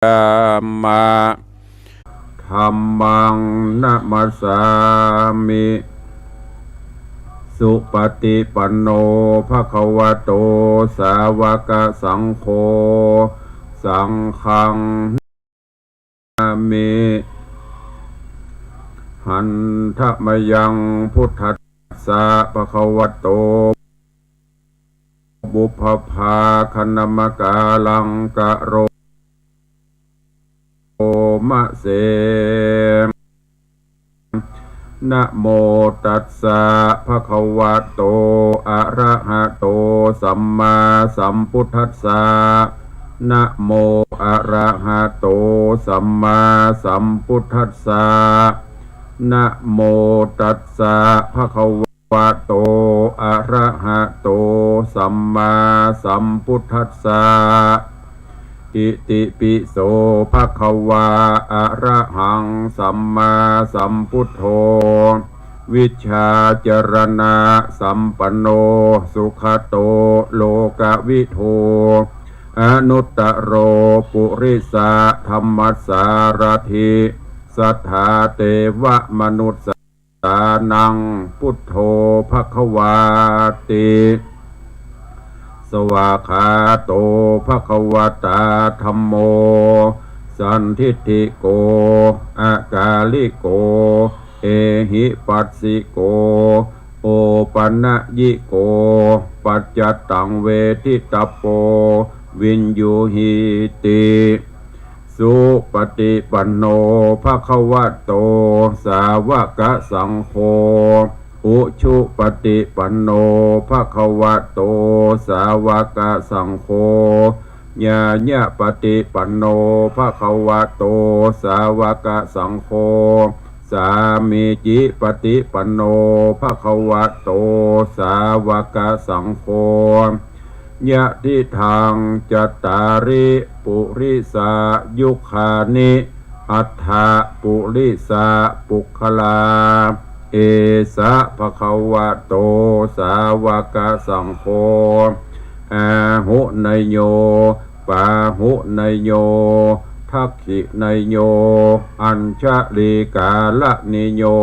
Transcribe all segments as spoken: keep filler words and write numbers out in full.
yāma. Dhammaṃ namassāmi. Supaṭipanno bhagavato sāvakasaṅgho, saṅghaṃ namāmi. Handa mayaṃ buddhassa bhagavato pubbabhāganamakāraṃ karoma se. Namo tassa bhagavato arahato sammāsambuddhassa. Namo arahato sammāsambuddhassa. Namo tassa bhagavato arahato sammāsambuddhassa. Itipi so bhagavā arahaṃ sammāsambuddho vijjācaraṇasampanno sugato lokavidū anuttaro purisadammasārathi satthā devamanussānaṃ buddho bhagavāti. Svākkhāto bhagavatā dhammo sandiṭṭhiko akāliko ehipassiko opanayiko paccattaṃ veditabbo viññūhīti. Supaṭipanno bhagavato sāvakasaṅgho, ujupaṭipanno bhagavato sāvakasaṅgho, ñāyapaṭipanno bhagavato sāvakasaṅgho, sāmīcipaṭipanno bhagavato sāvakasaṅgho, yadidaṃ cattāri purisayugāni aṭṭha purisapuggalā, esa bhagavato sāvakasaṅgho, āhuneyyo pāhuneyyo dakkhiṇeyyo añjalikaraṇīyo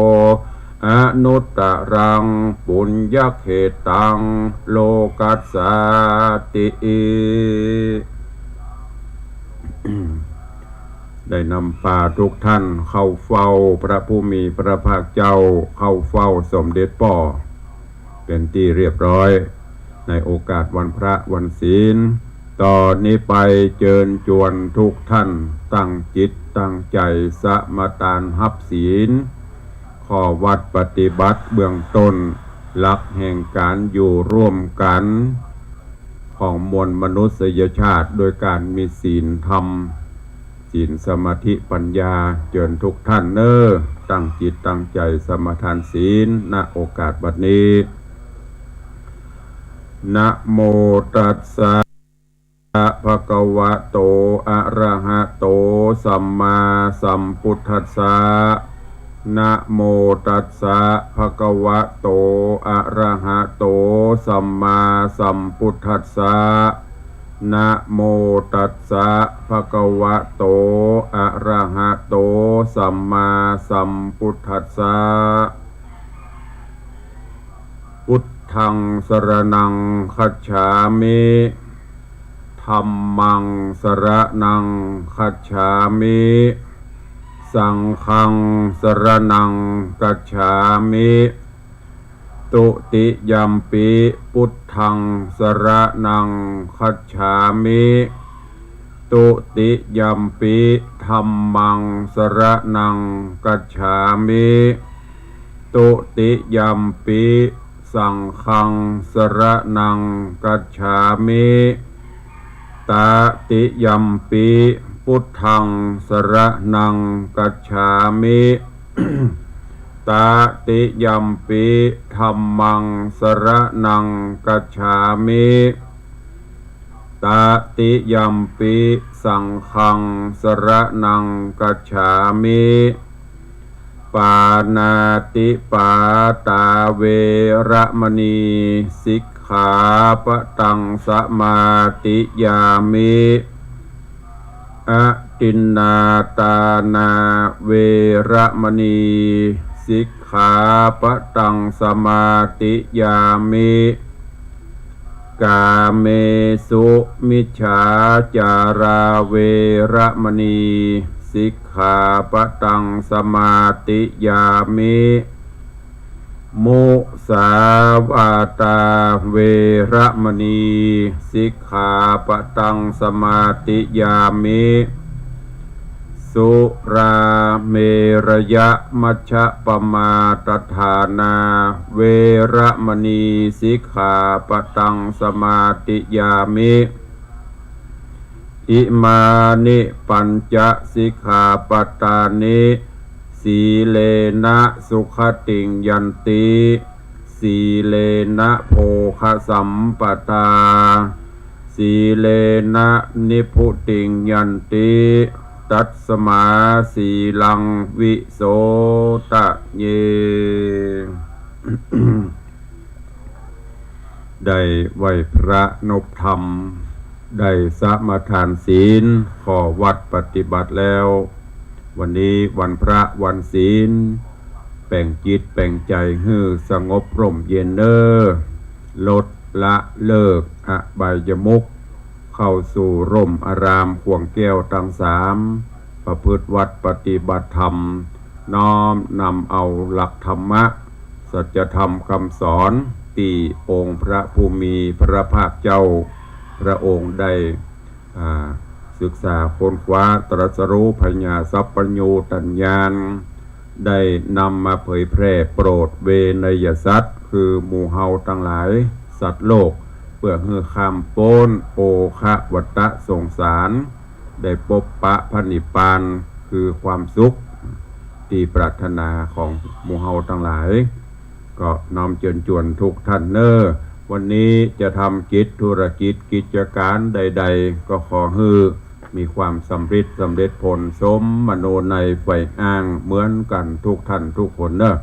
anuttaraṃ puññakkhettaṃ lokassāti. ได้นำพาทุกท่านเข้าเฝ้าพระผู้มีพระภาคเจ้า เข้าเฝ้าสมเด็จป้อ เป็นที่เรียบร้อย ในโอกาสวันพระวันศีล ต่อนี้ไปเจิญจวนทุกท่านตั้งจิตตั้งใจ๋สมาทานฮับศีล ข้อวัตรปฏิบัติเบื้องต้น หลักแห่งการอยู่ร่วมกัน ของมวลมนุษยชาติ โดยการมีศีลธรรม ศีลสมาธิปัญญา เจิญทุกท่านเน้อ ตั้งจิตตั้งใจ๋สมาทานศีล ณ โอกาสบัดนี้ Namo tassa bhagavato arahato sammāsambuddhassa. Namo tassa bhagavato arahato sammāsambuddhassa. Namo tassa bhagavato arahato sammāsambuddhassa. Buddhaṃ saraṇaṃ gacchāmi. Dhammaṃ saraṇaṃ gacchāmi. Saṅghaṃ saraṇaṃ gacchāmi. Dutiyampi buddhaṃ saraṇaṃ gacchāmi. Dutiyampi dhammaṃ saraṇaṃ gacchāmi. Dutiyampi saṅghaṃ saraṇaṃ gacchāmi. Tatiyampi buddhaṃ saraṇaṃ gacchāmi. Tatiyampi dhammaṃ saraṇaṃ gacchāmi. Tatiyampi saṅghaṃ saraṇaṃ gacchāmi. Pāṇātipātā veramaṇī sikkhāpadaṃ samādiyāmi. A ทินนาทานาเวระมณี สิกขาปะตังสมาธิยามิ กาเมสุมิจฉาจาราเวระมณี สิกขาปะตังสมาธิยามิ มุสาวาทาเวระมณี สิกขาปะตังสมาธิยามิ สุราเมรยะมัชฌะปมาทฐานาเวระมณี สิกขาปะตังสมาธิยามิ อิมานิปัญจสิกขาปะทานิ สีเลนะสุขติงยันติ สีเลนะโภคสัมปทา สีเลนะนิพพุติงยันติ ตัสมาสีลังวิโสทะเย ได้ไหว้พระนบธรรม ได้สมาทานศีล เข้าวัดปฏิบัติแล้ว วันนี้วันพระวันศีล แป๋งจิตแป๋งใจ๋หื้อสงบร่มเย็นเน่อ ลดละเลิกอบายมุข เข้าสู่ร่มอารามข่วงแก้วตังสาม ประพฤติวัตรปฏิบัติธรรม น้อมนำเอาหลักธรรมะ สัจธรรมกำสอน ตี้องค์พระผู้มีพระภาคเจ้า พระองค์ได้ อ่า ศึกษาค้นคว้าตรัสรู้ผญาสัพพัญญูตญาณ ได้นำมาเผยแผ่โปรดเวไนยสัตว์ คือหมู่เฮาตังหลาย สัตว์โลก เปื้อหื้อข้ามป๊นโอฆะวัฏฏะสงสาร ได้ปบปะพระนิพพาน คือความสุขตี้ปรารถนาของหมู่เฮาตังหลาย ก็น้อมเจิญจวนทุกท่านเน่อ วันนี้จะทำกิจธุรกิจกิจก๋านใดๆ ก็ขอหื้อมีความสำริดสำเร็จผลสมมโนในยใฝ่อ้างเหมือนกั๋นทุกท่านทุกคนเน่อ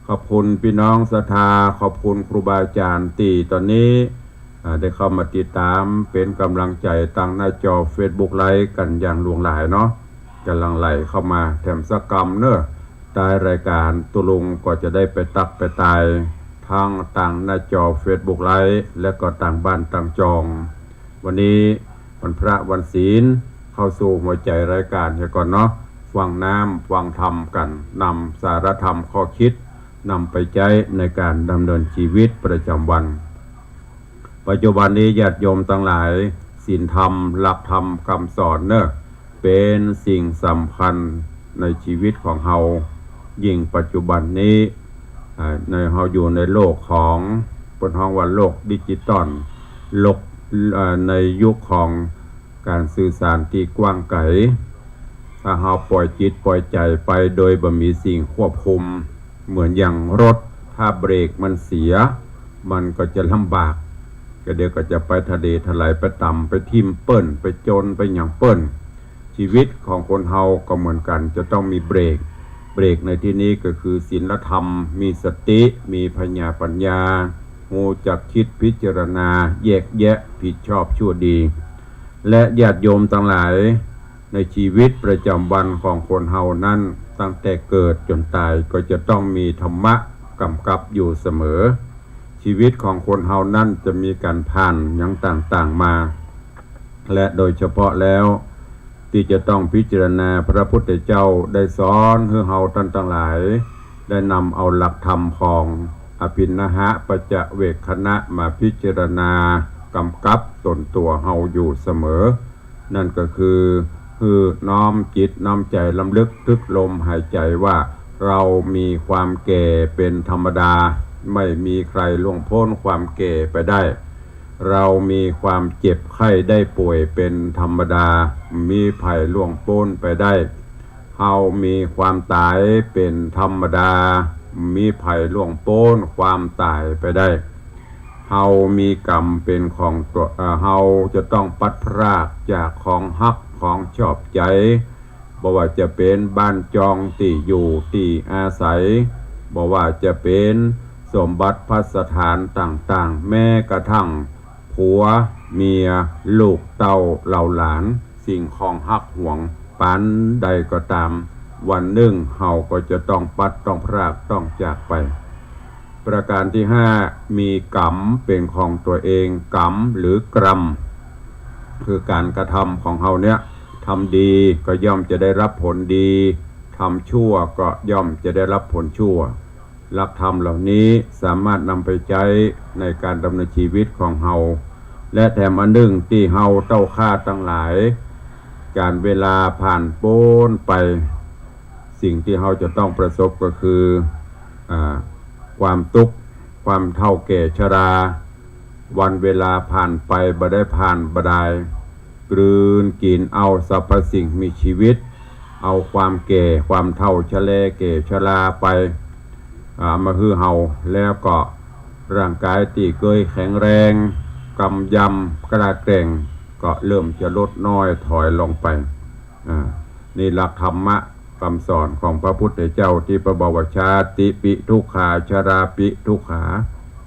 ขอบคุณปี้น้องศรัทธา ขอบคุณครูบาอาจ๋ารย์ตี้ต๋อนนี้ อ่า ได้เข้ามาติดต๋ามเป๋นก๋ำลังใจ๋ตางหน้าจอเฟซบุ๊กไลฟ์กั๋นอย่างหลวงหลายเนาะ ก๋ำลังไหลเข้ามาแถมสักกำเน่อ ต้านรายก๋านตุ๊ลุงก็จะได้ไปตักไปตาย ตึงตางหน้าจอเฟซบุ๊กไลฟ์ และก็ตางบ้านตางจอง วันนี้วันพระวันศีล เข้าสู่หัวใจ๋รายก๋านเหียก่อนเนาะ ฟังน้ำฟังธรรมกั๋น นำสาระธรรมข้อคิด นำไปใจ๊ในก๋านดำเนินจีวิตประจ๋ำวัน ปัจจุบันนี้ญาติโยมตังหลาย ศีลธรรม หลักธรรมกำสอนเน่อ เป๋นสิ่งสำคัญในจีวิตของเฮา ยิ่งปัจจุบันนี้ อ่า ในเฮาอยู่ในโลกของ เปิ้นฮ้องว่าโลกดิจิตอล โลก อ่า ในยุคของก๋านสื่อสารตี้กว้างไก๋ ถ้าเฮาปล่อยจิตปล่อยใจ๋ไปโดยบ่มีสิ่งควบคุม เหมือนอย่างรถ ถ้าเบรกมันเสีย มันก็จะลำบาก ก็เดี๋ยวก็จะไปทะเลทลาย ไปต๋ำไปทิ่มเปิ้น ไปจนไปหยังเปิ้น จีวิตของคนเฮาก็เหมือนกั๋น จะต้องมีเบรก เบรกในตี้นี้ก็คือศีลธรรม มีสติ มีผญาปัญญา ฮู้จักคิดพิจารณา แยกแยะผิดชอบชั่วดี และญาติโยมตังหลาย ในจีวิตประจ๋ำวันของคนเฮานั้น ตั้งแต่เกิดจ๋นต๋ายก็จะต้องมีธรรมะก๋ำกับอยู่เสมอ จีวิตของคนเฮานั้นจะมีก๋านผ่านหยังต่างๆ มา และโดยเฉพาะแล้ว ตี้จะต้องพิจารณา พระพุทธเจ้าได้สอนหื้อเฮาต้านตังหลาย ได้นำเอาหลักธรรมของอภินหปัจจเวกขณะมาพิจารณาก๋ำกับต๋นตั๋วเฮาอยู่เสมอ นั่นก็คือ หื้อน้อมจิตน้อมใจ๋รำลึกถึงลมหายใจ๋ว่า เฮามีความแก่เป๋นธรรมดา ไม่มีใผล่วงป๊นความแก่ไปได้ เฮามีความเจ็บไข้ได้ป่วยเป๋นธรรมดา บ่มีใผล่วงป๊นไปได้ เฮามีความต๋ายเป๋นธรรมดา บ่มีใผล่วงป๊นความต๋ายไปได้ เฮามีกรรมเป๋นของตั๋ว เอ่อ เฮาจะต้องพลัดพรากจากของฮักของชอบใจ๋ บ่ว่าจะเป๋นบ้านจองตี้อยู่ตี้อาศัย บ่ว่าจะเป๋นสมบัติพัสถานต่างๆ แม้กระทั่งผัวเมียลูกเต้าเหล่าหลาน สิ่งของฮักหวง ปานใดก็ต๋าม วันนึ่งเฮาก็จะต้องปลัด ต้องพราก ต้องจากไป ประการตี้ห้า มีก๋รรมเป๋นของตั๋วเอง ก๋รรมหรือกรรม คือก๋านกระทำของเฮาเนี่ย ทำดีก็ย่อมจะได้รับผลดี ทำชั่วก็ย่อมจะได้รับผลชั่ว หลักธรรมเหล่านี้สามารถนำไปใจ๊ในก๋านดำเนินชีวิตของเฮา และแถมอันนึ่งตี้เฮาเต้าข้าตังหลาย ก๋านเวลาผ่านป๊นไป สิ่งตี้เฮาจะต้องประสบก็คือ อ่า ความตุ๊กข์ ความเฒ่าแก่ชรา วันเวลาผ่านไปบ่ได้ผ่านบ่ดาย กลืนกิ๋นเอาสรรพสิ่งมีชีวิต เอาความแก่ ความเฒ่าชะแลแก่ชราไป อ่า มาหื้อเฮา แล้วก็ร่างก๋ายตี้เกยแข็งแรง กำยำกล้าแกร่ง ก็เริ่มจะลดน้อยถอยลงไป อ่า นี่หลักธรรมะกำสอนของพระพุทธเจ้าตี้พระบอกว่า ชาติปิทุกขา ชราปิทุกขา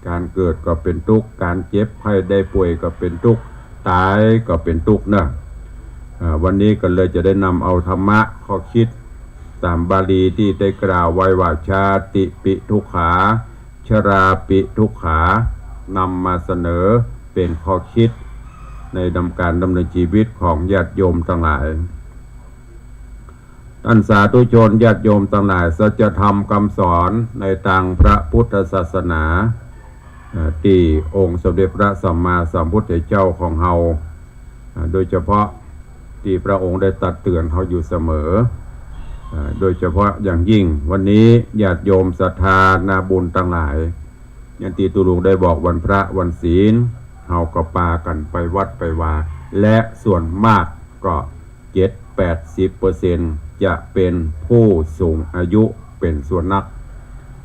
ก๋านเกิดก็เป๋นตุ๊กข์ ก๋านเจ็บไข้ได้ป่วยก็เป๋นตุ๊กข์ ต๋ายก็เป๋นตุ๊กข์เนาะ อ่า วันนี้ก็เลยจะได้นำเอาธรรมะข้อคิดต๋ามบาลีตี้ได้กล่าวไว้ว่า ชาติปิทุกขา ชราปิทุกขา นำมาเสนอเป๋นข้อคิดในดำ ก๋านดำเนินชีวิตของญาติโยมตังหลาย ต้านสาธุชนญาติโยมตังหลาย สัจธรรมกำสอนในตางพระพุทธศาสนา เอ่อ ตี้องค์สมเด็จพระสัมมาสัมพุทธเจ้าของเฮา อ่า โดยเฉพาะตี้พระองค์ได้ตักเตื๋อนเฮาอยู่เสมอ อ่า โดยเฉพาะอย่างยิ่งวันนี้ญาติโยมศรัทธานาบุญตังหลาย อย่างตี้ตุ๊ลุงได้บอกวันพระวันศีล เฮาก็ปากั๋นไปวัดไปวา และส่วนมากก็ เจ็ดแปดสิบเปอร์เซ็นต์ จะเป๋นผู้สูงอายุเป๋นส่วนนัก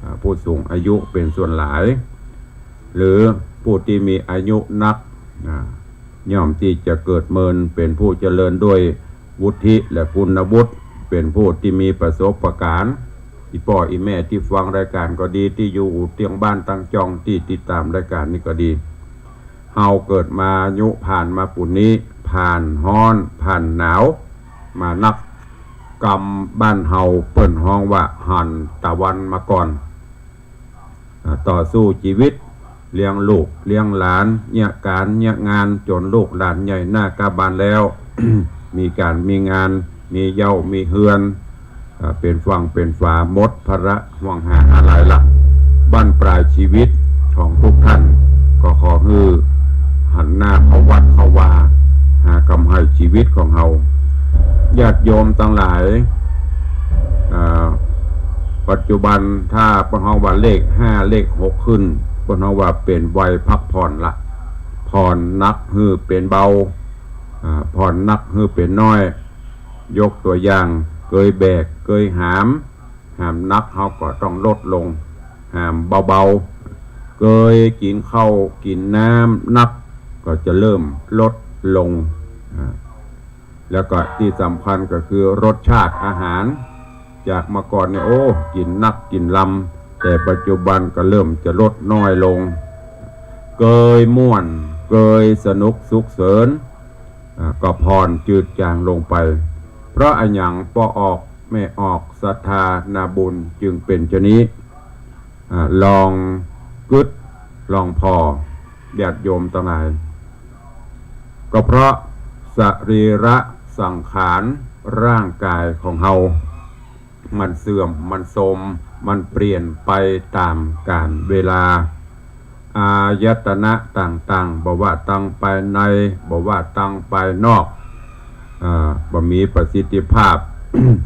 อ่า ผู้สูงอายุเป๋นส่วนหลาย หรือผู้ตี้มีอายุนัก อ่า ย่อมตี้จะเกิดเมินเป๋นผู้เจริญด้วยวุฒิและคุณวุฒิ เป๋นผู้ตี้มีประสบการณ์ อี่ป้ออี่แม่ตี้ฟังรายก๋านก็ดี ตี้อยู่เตียงบ้านตังจ้องตี้ติดต๋ามรายก๋านนี้ก็ดี เฮาเกิดมาอายุผ่านมาปู้นนี้ ผ่านฮ้อน ผ่านหนาว มานัก กำบ้านเฮาเปิ้นฮ้องว่าหันตะวันมาก่อน อ่า ต่อสู้จีวิต เลี้ยงลูก เลี้ยงหลาน เยียะก๋าน เยียะงาน จ๋นลูกหลานใหญ่หน้ากาบานแล้ว มีก๋าน มีงาน มีเย้า มีเฮือน อ่า เป๋นฝั่งเป๋นฝา หมดภาระห่วงหาอาลัยละ บั้นปลายจีวิตของทุกท่าน ก็ขอหื้อหันหน้าเข้าวัดเข้าวา หากำไฮ้จีวิตของเฮา ญาติโยมตังหลาย อ่า ปัจจุบันถ้าเปิ้นฮ้องว่าเลขห้าเลขหกขึ้น เปิ้นฮ้องว่าเป๋นวัยพักผ่อนละ ผ่อนหนักหื้อเป๋นเบา อ่า ผ่อนหนักหื้อเป๋นน้อย ยกตั๋วอย่าง เกยแบก เกยหาม หามหนักเฮาก็ต้องลดลง หามเบาๆ เกยกิ๋นข้าวกิ๋นน้ำหนักก็จะเริ่มลดลง อ่า แล้วก็ตี้สำคัญก็คือรสชาติอาหาร จากเมื่อก่อนเนี่ย โอ้ กิ๋นหนักกิ๋นลำ แต่ปัจจุบันก็เริ่มจะลดน้อยลง เกยม่วน เกยสนุกสุขเสริญ อ่า ก็ผ่อนจืดจางลงไป เพราะอะหยังป้อออกแม่ออกศรัทธานาบุญจึงเป๋นจานี้ อ่า ลองกึ๊ดลองผ่อ ญาติโยมตังหลาย ก็เพราะสรีระสังขารร่างกายของเฮา มันเสื่อม มันโทรม มันเปลี่ยนไปต๋ามกาลเวลา อายตนะต่างๆ บ่ว่าตังภายใน บ่ว่าตังภายนอก อ่า บ่มีประสิทธิภาพ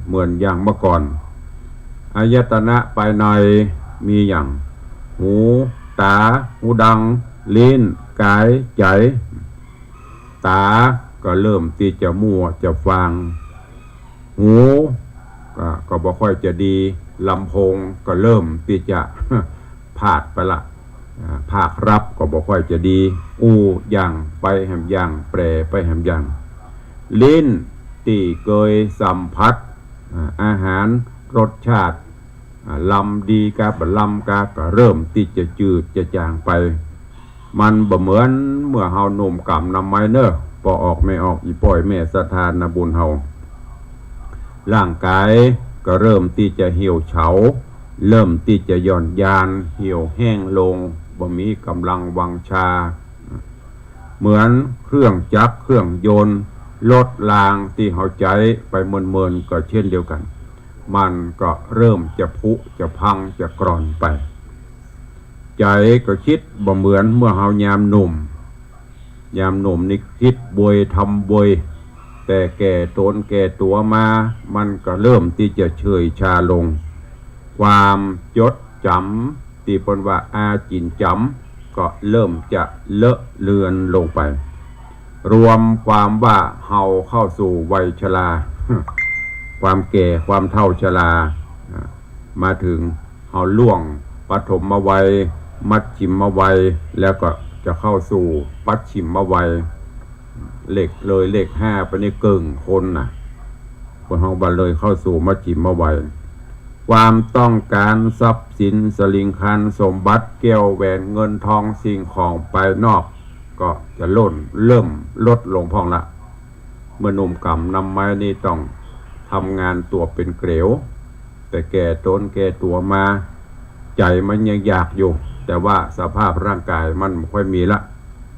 เหมือนอย่างเมื่อก่อน อายตนะภายในมีอย่าง หู ต๋า ฮูดัง ลิ้น ก๋าย ใจ๋ ต๋าก็เริ่มตี้จะมั่วจะฟาง หูก็ ก็บ่ค่อยจะดี ลำโพงก็เริ่มตี้จะ พาดไปละ อ่า ภาครับก็บ่ค่อยจะดี อู้อย่างไปแหมอย่าง แปร่ไปแหมอย่าง ลิ้นตี้เกยสัมผัส อ่า อาหารรสชาติ อ่า ลำดีกาบ่ลำกาก็เริ่มตี้จะจืดจะจางไป มันบ่เหมือนเมื่อเฮาหนุ่มก๋ำนำไม้เน่อ ป้อออกแม่ออก อี่ป้ออี่แม่ศรัทธานาบุญเฮา ร่างก๋ายก็เริ่มตี้จะเหี่ยวเฉา เริ่มตี้จะหย่อนยาน เหี่ยวแห้งลง บ่มีก๋ำลังวังชา เหมือนเครื่องจักรเครื่องยนต์ รถรางตี้เฮาใจ๊ไปเมินๆ ก็เช่นเดียวกั๋น มันก็เริ่มจะผุจะพังจะกร่อนไป ใจ๋ก็กึ๊ดบ่เหมือนเมื่อเฮายามหนุ่ม ยามหนุ่มนี่กึ๊ดบวยทำบวย แต่แก่ตนแก่ตั๋วมา มันก็เริ่มตี้จะเฉื่อยชาลง ความจดจ๋ำตี้เปิ้นว่าอาจิ๋นจ๋ำ ก็เริ่มจะเลอะเลือนลงไป รวมความว่าเฮาเข้าสู่วัยชรา ความแก่ความเฒ่าชรา อ่า มาเถิงเฮาล่วงปฐมวัย มัชฌิมวัย แล้วก็จะเข้าสู่ปัจฉิมวัย เลข เลยเลขห้าไปนี่เกิ่งคนน่ะ เปิ้นฮ้องว่าเลยเข้าสู่มัชฌิมวัย ความต้องก๋านทรัพย์สินสะหลิงคารสมบัติ แก้วแหวนเงินทองสิ่งของภายนอก ก็จะล่น เริ่มลดลงพ่องละ เมื่อหนุ่มกำนำไม้นี่ต้องทำงานตั๋วเป๋นเกลียว แต่แก่ตนแก่ตั๋วมา ใจ๋มันยังอยากอยู่ แต่ว่าสภาพร่างก๋ายมันบ่ค่อยมีละ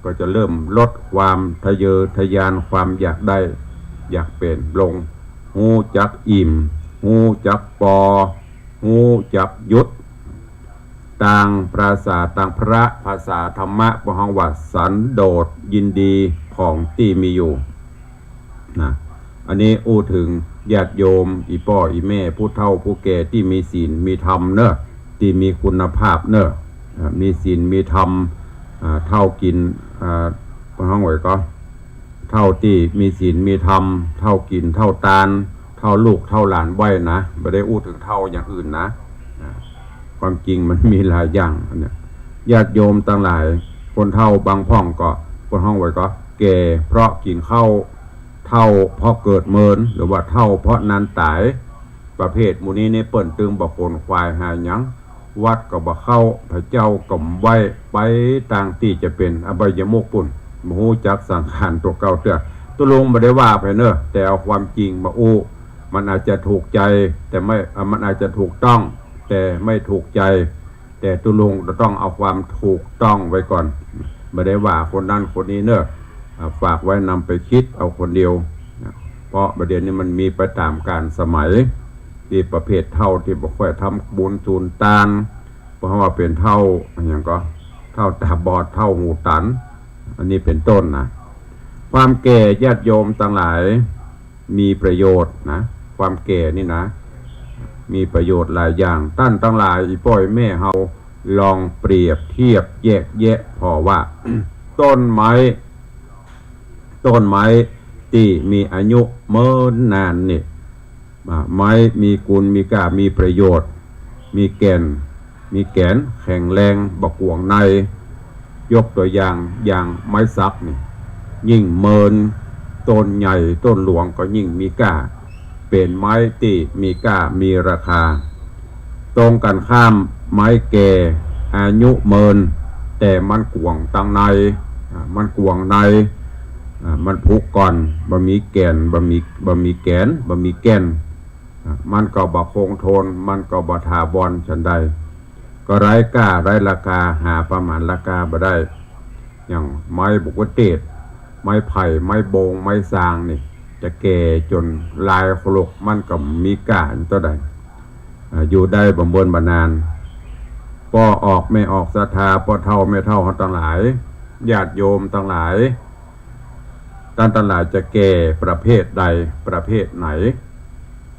ก็จะเริ่มลดความทะเยอทะยาน ความอยากได้อยากเป๋นลง ฮู้จักอิ่ม ฮู้จักปอ ฮู้จักหยุด ตางภาษา ตางพระภาษาธรรมะ เปิ้นฮ้องว่าสันโดษยินดีของตี้มีอยู่ นะ อันนี้อู้เถิงญาติโยม อี่ป้ออี่แม่ ผู้เฒ่าผู้แก่ตี้มีศีลมีธรรมเน่อ ตี้มีคุณภาพเน่อ อ่า มีศีลมีธรรม อ่า เฒ่ากิ๋น อ่า เปิ้นฮ้องว่าก็ เฒ่าตี้มีศีลมีธรรม เฒ่ากิ๋นเฒ่าตาน เฒ่าลูกเฒ่าหลานไว้นะ บ่ได้อู้เถิงเฒ่าอย่างอื่นนะ อ่า ความจริงมันมีหลายอย่างอันเนี้ย ญาติโยมตังหลาย คนเฒ่าบางพ่องก็ เปิ้นฮ้องว่าก็ แก่เพราะกิ๋นข้าว เฒ่าเพราะเกิดเมิน หรือว่าเฒ่าเพราะนานต๋าย ประเภทหมู่นี้นี่เปิ้นตึงบ่ขนขวายหาหยัง วัดก็บ่เข้า พระเจ้าก็บ่ไหว้ ไปตางตี้จะเป๋นอบายมุขปู๊น บ่ฮู้จักสังขารตั๋วเก่าเตื้อ ตุ๊ลุงบ่ได้ว่าใผเน่อ แต่เอาความจริงมาอู้ มันอาจจะถูกใจ๋ แต่ไม่ อ่ะ มันอาจจะถูกต้อง แต่ไม่ถูกใจ๋ แต่ตุ๊ลุงจะต้องเอาความถูกต้องไว้ก่อน บ่ได้ว่าคนนั้นคนนี้เน่อ อ่า ฝากไว้นำไปกึ๊ดเอาคนเดียวนะ เพราะบ่าเดี่ยวนี้มันมีไปต๋ามกาลสมัย ตี้ประเภทเฒ่าตี้บ่ค่อยทำบุญสูญตาน เพราะว่าเป๋นเฒ่าอะหยังก็ เฒ่าต๋าบอด เฒ่าหูตัน อันนี้เป๋นต้นนะ ความแก่ญาติโยมตังหลาย มีประโยชน์นะ ความแก่นี่นะ มีประโยชน์หลายอย่าง ต้านตังหลาย อี่ป้ออี่แม่เฮา ลองเปรียบเทียบแยกแยะผ่อว่า ต้นไม้ ต้นไม้ตี้มีอายุเมินนานนี่ อ่า ไม้มีกุณมีก้า มีประโยชน์ มีแก่น มีแก๋นแข็งแรง บ่กวงใน ยกตั๋วอย่าง อย่างไม้สักนี่ ยิ่งเมิน ต้นใหญ่ ต้นหลวงก็ยิ่งมีก้า เป๋นไม้ตี้มีก้า มีราคา ตรงกั๋นข้าม ไม้แก่ อายุเมิน แต่มันกวงตังใน อ่า มันกวงใน อ่า มันผุก่อน บ่มีแก่น บ่มี บ่มีแก๋น บ่มีแก่น อ่า มันก็บ่คงทน มันก็บ่ถาวร ฉันใด ก็ไร้ก้า ไร้ราคา หาประมาณราคาบ่ได้ อย่างไม้บกเตด ไม้ไผ่ ไม้โบง ไม้ซางนี่ จะแก่จ๋นลายขลุก มันก็บ่มีก้าเต้าใด อ่า อยู่ได้บ่เมินบ่นาน ป้อออกแม่ออกศรัทธา ป้อเฒ่าแม่เฒ่าเฮาตังหลาย ญาติโยมตังหลาย ต้านตังหลายจะแก่ประเภทใด ประเภทไหน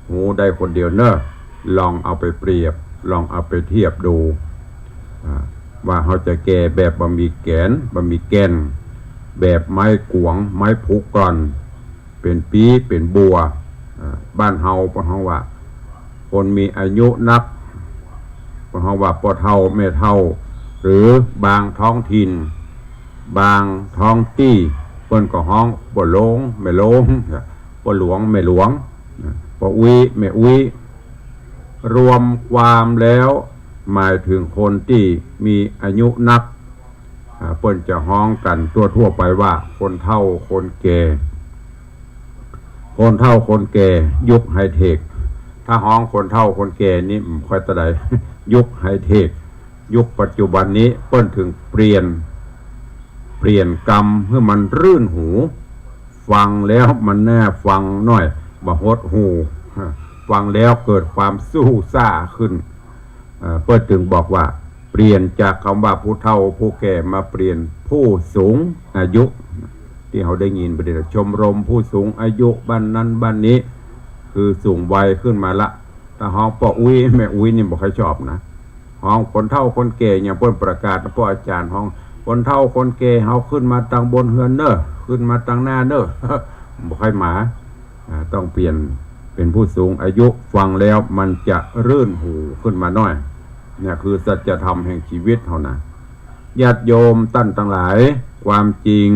ฮู้ได้คนเดียวเน่อ ลองเอาไปเปรียบ ลองเอาไปเทียบดู อ่า ว่าเฮาจะแก่แบบบ่มีแก๋น บ่มีแก่น แบบไม้กวง ไม้ผุก่อน เป๋นปี้ เป๋นบัว อ่า บ้านเฮา เปิ้นฮ้องว่า คนมีอายุนัก เปิ้นฮ้องว่าป้อเฒ่าแม่เฒ่า หรือบางท้องถิ่น บางท้องตี้ เปิ้นก็ฮ้องป้อโลงแม่โลง ป้อหลวงแม่หลวง ป้ออุ๊ยแม่อุ๊ย รวมความแล้วหมายเถิงคนตี้มีอายุนัก อ่า เปิ้นจะฮ้องกั๋นทั่วๆ ไปว่าคนเฒ่าคนแก่ คนเฒ่าคนแก่ยุคไฮเทค ถ้าฮ้องคนเฒ่าคนแก่นี่บ่ค่อยเต้าใด ยุคไฮเทค ยุคปัจจุบันนี้เปิ้นถึงเปลี่ยน เปลี่ยนกำหื้อมันรื่นหู ฟังแล้วมันน่าฟังหน้อย บ่หดหู่ ฟังแล้วเกิดความสู้ซ่าขึ้น เอ่อ เปิ้นถึงบอกว่า เปลี่ยนจากกำว่าผู้เฒ่าผู้แก่มาเปลี่ยนผู้สูงอายุ ตี้เฮาได้ยินบ่าเดี่ยวนี้ ชมรมผู้สูงอายุบ้านนั้นบ้านนี้ คือสูงวัยขึ้นมาละ ถ้าฮ้องป้ออุ๊ยแม่อุ๊ยนี่บ่ค่อยชอบนะ ฮ้องคนเฒ่าคนแก่ อย่างเปิ้นประกาศ ป้ออาจ๋ารย์ฮ้อง คนเฒ่าคนแก่เฮาขึ้นมาตังบนเฮือนเน่อ ขึ้นมาตังหน้าเน่อ บ่ค่อยมา อ่า ต้องเปลี่ยนเป๋นผู้สูงอายุ ฟังแล้วมันจะรื่นหูขึ้นมาหน้อย เนี่ยคือสัจธรรมแห่งชีวิตเฮานะ ญาติโยมต้านตังหลาย ความจริง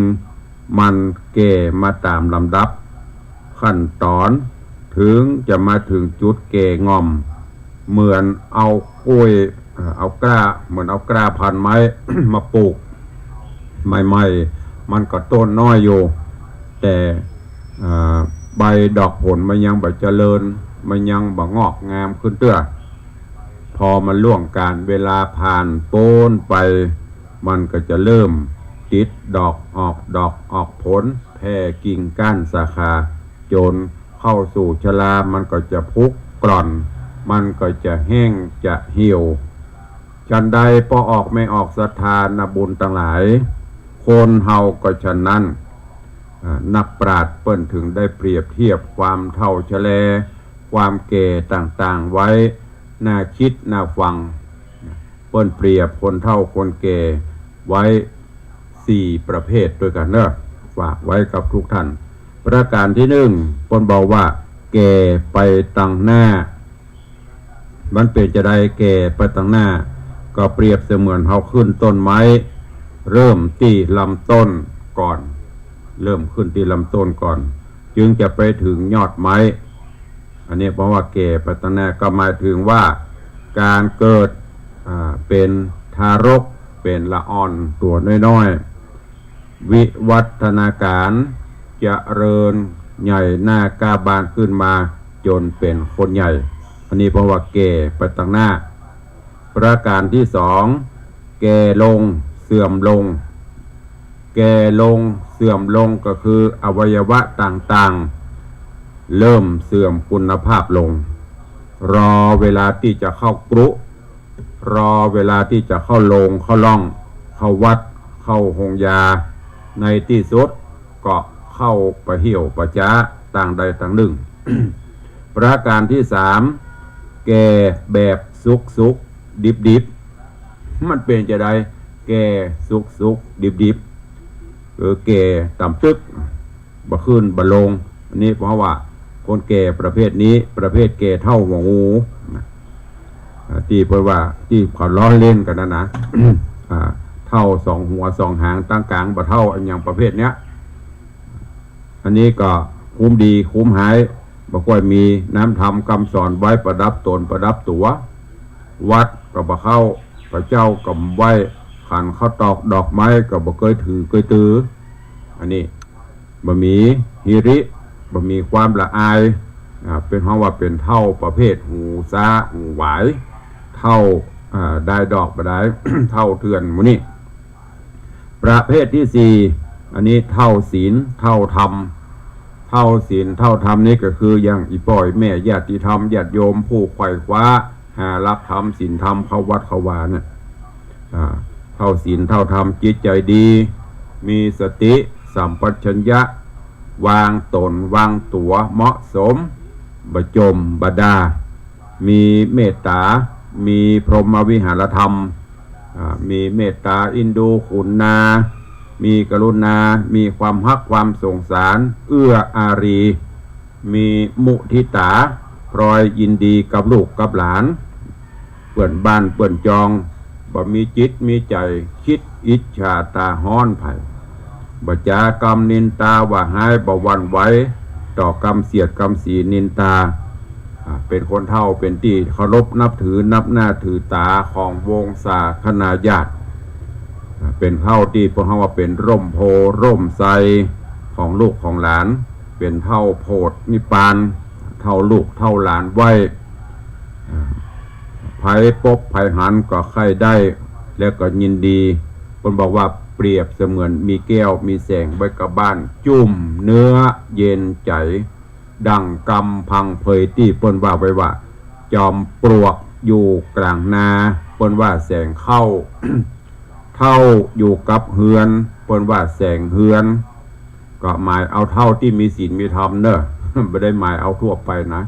มันแก่มาต๋ามลำดับขั้นต๋อน ถึงจะมาถึงจุดแก่ง่อม เหมือนเอาก้วย เอ่อ เอากล้า เหมือนเอากล้าพันไม้ มาปลูก ใหม่ๆ มันก็ต้นน้อยอยู่ แต่ เอ่อ ใบดอกผลมันยังบ่เจริญ มันยังบ่งอกงามขึ้นเตื้อ พอมันล่วงกาลเวลาผ่านป๊นไป มันก็จะเริ่มติดดอกออกดอกออกผล แผ่กิ่งก้านสาขา จ๋นเข้าสู่ชรา มันก็จะผุกร่อน มันก็จะแห้งจะเหี่ยว ฉันใดป้อออกแม่ออกศรัทธานะบุญตังหลาย คนเฮาก็ฉันนั้น อ่า นักปราชญ์เปิ้นถึงได้เปรียบเทียบความเฒ่าชรา ความแก่ต่างๆ ไว้ น่าคิดน่าฟัง เปิ้นเปรียบคนเฒ่าคนแก่ไว้สี่ประเภทตวยกั๋นเน่อ ฝากไว้กับทุกท่าน ประก๋านตี้นึ่ง เปิ้นบอกว่า แก่ไปตังหน้า มันเป๋นจาใดแก่ไปตังหน้า ก็เปรียบเสมือนเฮาขึ้นต้นไม้ เริ่มตี้ลำต้นก่อน เริ่มขึ้นตี้ลำต้นก่อน จึงจะไปถึงยอดไม้ อันนี้เพราะว่าแก่ไปตังหน้าก็หมายถึงว่า ก๋านเกิด อ่า เป๋นทารก เป๋นละอ่อนตั๋วน้อยๆ วิวัฒนาก๋ารเจริญใหญ่หน้าก้าบานขึ้นมาจ๋นเป๋นคนใหญ่ อันนี้เพราะว่าแก่ไปตังหน้า ประก๋านตี้สอง แก่ลง เสื่อมลง แก่ลง เสื่อมลงก็คืออวัยวะต่างๆ เริ่มเสื่อมคุณภาพลง รอเวลาตี้จะเข้ากรุ รอเวลาตี้จะเข้าโฮง เข้าร่อง เข้าวัด เข้าโฮงยา ในตี้สุดก็เข้าปะเหี่ยวปะจ๊าต่างใดต่างนึ่ง ประก๋านตี้สาม แก่แบบสุกๆ ดิบๆ มันเป๋นจาใด แก่สุกๆ ดิบๆ เออ แก่ต่ำตึก บ่ขึ้นบ่ลง อันนี้เพราะว่าคนแก่ประเภทนี้ ประเภทแก่เท่าหัวงูนะ อ่า ตี้เปิ้นว่า ตี้เขาล้อเล่นกั๋นนะนะ อ่า เท่าสองหัวสองหาง ตังก๋างบ่เท่า อะหยังประเภทเนี้ย อันนี้ก็คุ้มดีคุ้มฮ้าย บ่ค่อยมีน้ำธรรมกำสอนไว้ประดับต๋นประดับตั๋ว วัดก็บ่เข้า พระเจ้าก็บ่ไหว้ ขันข้าวตอกดอกไม้ก็บ่เกยถือเกยตือ อันนี้บ่มีฮีริ บ่มีความละอาย อ่า เปิ้นฮ้องว่าเป๋นเฒ่าประเภทหูซ้าหูหวาย เฒ่า อ่า ดายดอกบ่ดาย เฒ่าเถื่อนหมู่นี้ ประเภทตี้สี่ อันนี้เฒ่าศีลเฒ่าธรรม เฒ่าศีลเฒ่าธรรมนี่ก็คืออย่างอี่ป้ออี่แม่ญาติธรรมญาติโยมผู้ไขว่คว้าหาหลักธรรมศีลธรรมเข้าวัดเข้าวาเนี่ย อ่า เฒ่าศีลเฒ่าธรรม จิตใจ๋ดี มีสติสัมปชัญญะ วางต๋นวางตั๋วเหมาะสม บ่จ่มบ่ด่า มีเมตต๋า มีพรหมวิหารธรรม อ่า มีเมตต๋าเอ็นดูขุนนา มีกรุณา มีความฮักความสงสาร เอื้ออารี มีมุทิตา พลอยยินดีกับลูกกับหลาน เปื้อนบ้านเปื้อนจอง บ่มีจิตมีใจ๋คิดอิจฉาต๋าฮ้อนใผ บ่จ๋ากำนินตาว่าฮ้าย บ่หวั่นไหวต่อกำเสียดกำสีนินตา อ่า เป๋นคนเฒ่าเป๋นตี้เคารพนับถือนับหน้าถือต๋าของวงศาคณาญาติ อ่า เป๋นเฒ่าตี้พวกเฮาว่าเป๋นร่มโพธิ์ร่มไทรของลูกของหลาน เป๋นเฒ่าโผดนิพพาน เฒ่าลูกเฒ่าหลานไว้ ใผปบใผหันก็ใค่ได้ และก็ยินดี เปิ้นบอกว่าเปรียบเสมือนมีแก้วมีแสงไว้กับบ้าน จุ่มเนื้อเย็นใจ๋ ดั่งกำพังเพยตี้เปิ้นว่าไว้ว่า จอมปลวกอยู่ก๋างนา เปิ้นว่าแสงเข้า เฒ่าอยู่กับเฮือน เปิ้นว่าแสงเฮือน ก็หมายเอาเฒ่าตี้มีศีลมีธรรมเน่อ บ่ได้หมายเอาทั่วไปนะ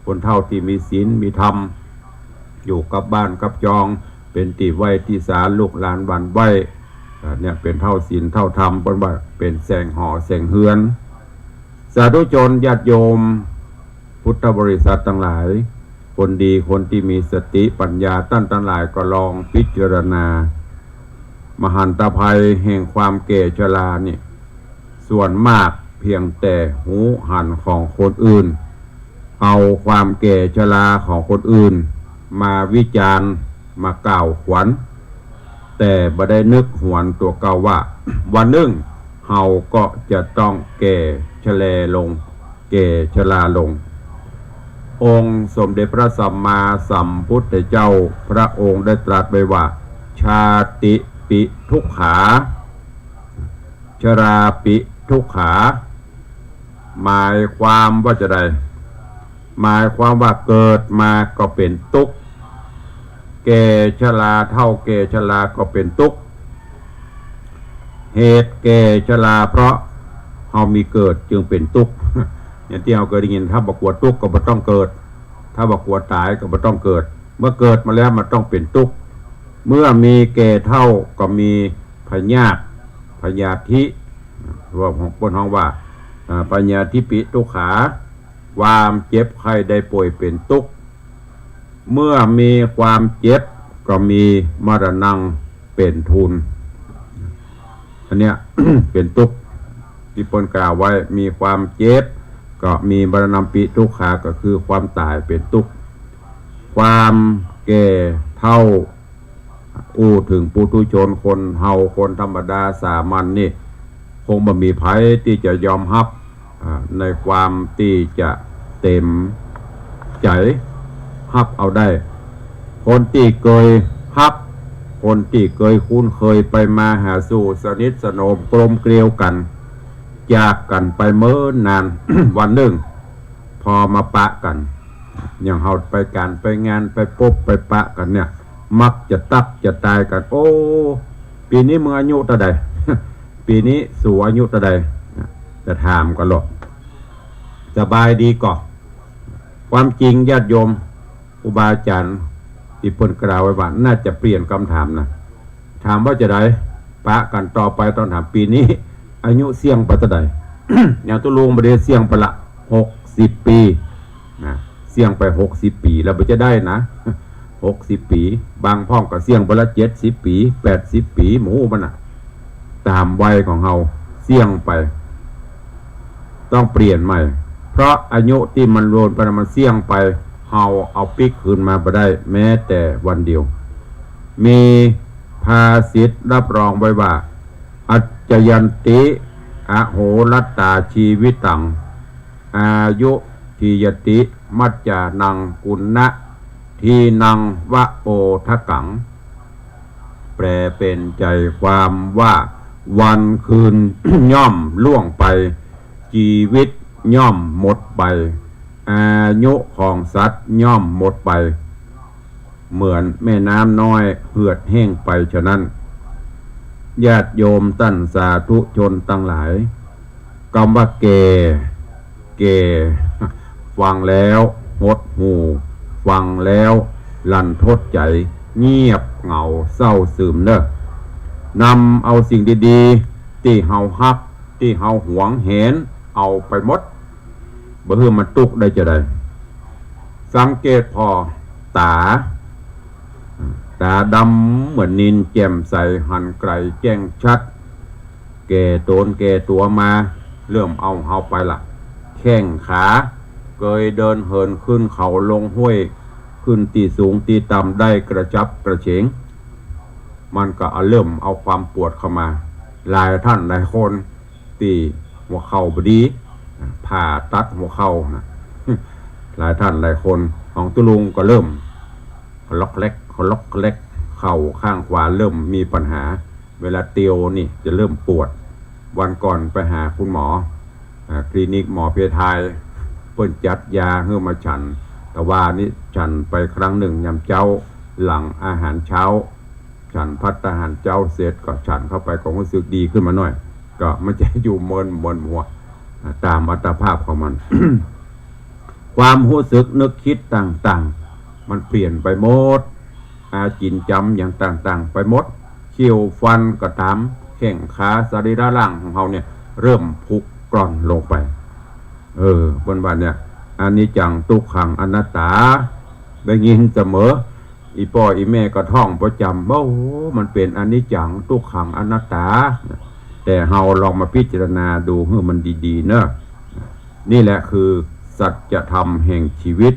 คนเฒ่าตี้มีศีลมีธรรม อยู่กับบ้านกับจอง เป๋นตี้ไหว้ตี้สาลูกหลานหวั่นไหว้ อ่า เนี่ยเป๋นเฒ่าศีลเฒ่าธรรม เปิ้นว่าเป๋นแสงหอแสงเฮือน สาธุชนญาติโยม พุทธบริษัทตังหลาย คนดีคนตี้มีสติปัญญาต้านตังหลายก็ลองพิจารณา มหันตภัยแห่งความแก่ชรานี่ ส่วนมากเพียงแต่ฮู้หันของคนอื่น เอาความแก่ชราของคนอื่นมาวิจารณ์ มากล่าวขวัญ แต่บ่ได้นึกหวนตั๋วเก่าว่า วันนึ่งเฮาก็จะต้องแก่ชะแลลง แก่ชราลง องค์สมเด็จพระสัมมาสัมพุทธเจ้าพระองค์ได้ตรัสไว้ว่า ชาติปิทุกขา ชราปิทุกขา หมายความว่าจาใด หมายความว่าเกิดมาก็เป๋นตุ๊กข์ แก่ชรา เฒ่าแก่ชราก็เป๋นตุ๊กข์ เหตุแก่ชราเพราะเฮามีเกิดจึงเป๋นตุ๊กข์ อย่างตี้เฮาเกยได้ยิน ถ้าบ่กั๋วตุ๊กข์ก็บ่ต้องเกิด ถ้าบ่กั๋วต๋ายก็บ่ต้องเกิด เมื่อเกิดมาแล้วมันต้องเป๋นตุ๊กข์ เมื่อมีแก่เฒ่าก็มีพยาธิ พยาธิ ว่าของเปิ้นฮ้องว่า อ่า พยาธิปิทุกขา ความเจ็บไข้ได้ป่วยเป๋นตุ๊กข์ เมื่อมีความเจ็บก็มีมรณังเป๋นทุน อันเนี้ย เป๋นตุ๊กข์ ตี้เปิ้นกล่าวไว้ มีความเจ็บก็มีมรณังปิทุกขา ก็คือความต๋ายเป๋นตุ๊กข์ ความแก่เฒ่า อู้เถิงปุถุชนคนเฮาคนธรรมดาสามัญนี่ คงบ่มีใผตี้จะยอมฮับ อ่า ในความตี้จะเต็มใจ๋ฮับเอาได้ คนตี้เกยฮัก คนตี้เกยคุ้นเคยไปมาหาสู่สนิทสนมกลมเกลียวกั๋น จากกั๋นไปเมินนาน วันนึ่ง พอมาปะกั๋น อย่างเฮาไปก๋านไปงานไปปบไปปะกั๋นเนี่ย มักจะตั๊กจะตายกั๋น โอ้ ปี๋นี้มึงอายุเต้าใด ปี๋นี้สูอายุเต้าใด จะถามกั๋นลอ สบายดีก่อ ความจริงญาติโยม ครูบาอาจ๋ารย์ตี้เปิ้นกล่าวไว้ว่า น่าจะเปลี่ยนกำถามนะ ถามว่าจาใด ปะกั๋นต่อไปต้องถาม ปี๋นี้อายุเสี้ยงไปเต้าใด อย่างตุ๊ลุงบ่ดีเสี้ยงไปละ หกสิบปี๋ นะ เสี้ยงไปหกสิบปี๋ แล้วบ่จะได้นะ หกสิบปี๋ บางพ่องก็เสี้ยงไปละ เจ็ดสิบปี๋ แปดสิบปี๋ หมู่มันน่ะ ต๋ามวัยของเฮาเสี้ยงไป ต้องเปลี่ยนใหม่ เพราะอายุตี้มันล่วงไปน่ะมันเสี้ยงไป เฮาเอาปิ๊กคืนมาบ่ได้แม้แต่วันเดียว มีภาษิตรับรองไว้ว่า อัจจยันติ อโหรัตตา ชีวิตัง อายุ ทียติ มัจจานัง กุณะ ทีนัง วโปทกัง แปลเป๋นใจ๋ความว่า วันคืนย่อมล่วงไป จีวิตย่อมหมดไป อายุของสัตว์ย่อมหมดไป เหมือนแม่น้ำน้อยเหือดแห้งไปฉะนั้น ญาติโยมต้านสาธุชนตังหลาย กำว่าแก่ แก่ ฟังแล้วหดหู่ ฟังแล้วรันทดใจ๋ เงียบเหงาเศร้าซึมเน่อ นำเอาสิ่งดีๆ ตี้เฮาฮัก ตี้เฮาหวงแหน เอาไปหมด บ่หื้อมันตุ๊กข์ได้จาใด สังเกตผ่อต๋า ต๋าดำเหมือนนิล แจ่มใส หันไก๋แจ้งชัด แก่โตนแก่ตั๋วมา เริ่มเอาเฮาไปละ แข้งขา เกยเดินเหินขึ้นเขาลงห้วย ขึ้นตี้สูงตี้ต่ำได้กระฉับกระเฉง มันก็เอา เริ่มเอาความปวดเข้ามา หลายท่านหลายคนตี้หัวเข่าบ่ดี ผ่าตัดหัวเข่านะ หลายท่านหลายคน ของตุ๊ลุงก็เริ่ม คลอกแคลก คลอกแคลก เข่าข้างขวาเริ่มมีปัญหา เวลาเตียวนี่จะเริ่มปวด วันก่อนไปหาคุณหมอ อ่า คลินิกหมอเพทาย เปิ้นจัดยาหื้อมาฉัน แต่ว่านี่ฉันไปครั้งหนึ่งยามเจ๊า หลังอาหารเช้า ฉันภัตตาหารเจ๊าเสร็จก็ฉันเข้าไปก็ฮู้สึกดีขึ้นมาหน่อย ก็มันจะอยู่เมินเมินหัว อ่า ต๋ามอัตภาพของมัน ความฮู้สึกนึกคิดต่างๆ มันเปลี่ยนไปหมด อาจินจำอย่างต่างๆ ไปหมด คิ้วฟันก็ต๋าม แข้งขาสรีระร่างของเฮาเนี่ย เริ่มผุกร่อนลงไป เออ เปิ้นว่าเนี่ย อนิจจัง ตุ๊กขัง อนัตตา ได้ยินเสมอ อี่ป้ออี่แม่ก็ท่องประจ๋ำ โอ้โห มันเป๋นอนิจจัง ตุ๊กขัง อนัตตา แต่เฮาลองมาพิจารณาดูหื้อมันดีๆ เนาะ นี่แหละคือสัจธรรมแห่งชีวิต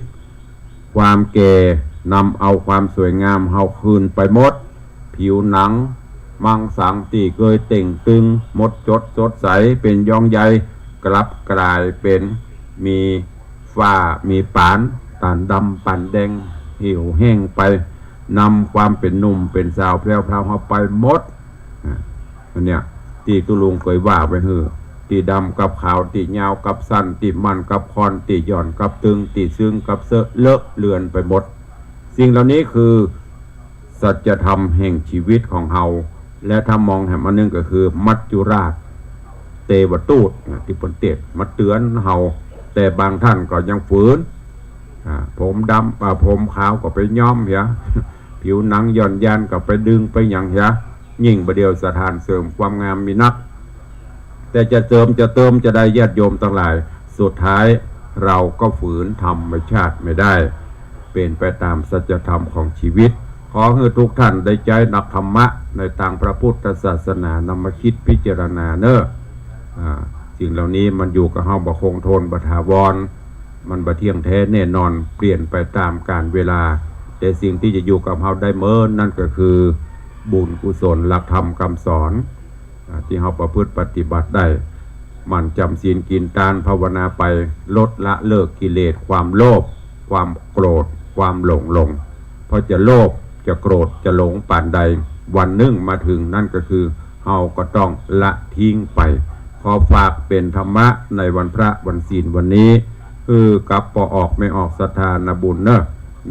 ความแก่นำเอาความสวยงามเฮาคืนไปหมด ผิวหนัง มังสังตี้เกยเต่งตึง หมดจดสดใส เป๋นยองใย กลับก๋ายเป๋น มีฝ้า มีป๋าน ต๋านดำป๋านแดง เหี่ยวแห้งไป นำความเป๋นหนุ่มเป๋นสาวแพรวๆ เฮาไปหมด อ่ะ อันเนี้ย ตี้ตุ๊ลุงเกยว่าไว้หื้อ ตี้ดำกับขาว ตี้ยาวกับสั้น ตี้มั่นกับค่อน ตี้หย่อนกับตึง ตี้ซึ่งกับเซอะ เลอะเลือนไปหมด สิ่งเหล่านี้คือสัจธรรมแห่งชีวิตของเฮา และถ้ามองแหมอันหนึ่งก็คือมัจจุราช เตวทูตนะ ตี้เปิ้นเตสน์มาเตือนเฮา แต่บางท่านก็ยังฝืน อ่า ผมดำ อ่า ผมขาวก็ไปย้อมเหีย ผิวหนังหย่อนยานก็ไปดึงไปหยังเหีย ยิ่งบ่าเดี่ยวสถานเสริมความงามมีนัก แต่จะเสริมจะเติมจะใด ญาติโยมตังหลาย สุดท้ายเราก็ฝืนธรรมชาติไม่ได้ เป๋นไปต๋ามสัจธรรมของชีวิต ขอหื้อทุกท่านได้ใจ๊หลักธรรมะในตางพระพุทธศาสนานำมาคิดพิจารณาเน่อ อ่า สิ่งเหล่านี้มันอยู่กับเฮาบ่คงทนบ่ถาวร มันบ่เที่ยงแท้แน่นอน เปลี่ยนไปต๋ามกาลเวลา แต่สิ่งตี้จะอยู่กับเฮาได้เมินนั่นก็คือ บุญกุศลหลักธรรมกำสอน อ่า ตี้เฮาประพฤติปฏิบัติได้ หมั่นจ๋ำศีลกิ๋นตานภาวนาไป ลดละเลิกกิเลสความโลภ ความโกรธ ความหลงลง เพราะจะโลภ จะโกรธ จะหลงปานใด วันนึ่งมาเถิงนั่นก็คือ เฮาก็ต้องละทิ้งไป ขอฝากเป๋นธรรมะในวันพระวันศีลวันนี้ คือกับป้อออกแม่ออกศรัทธานาบุญเน่อ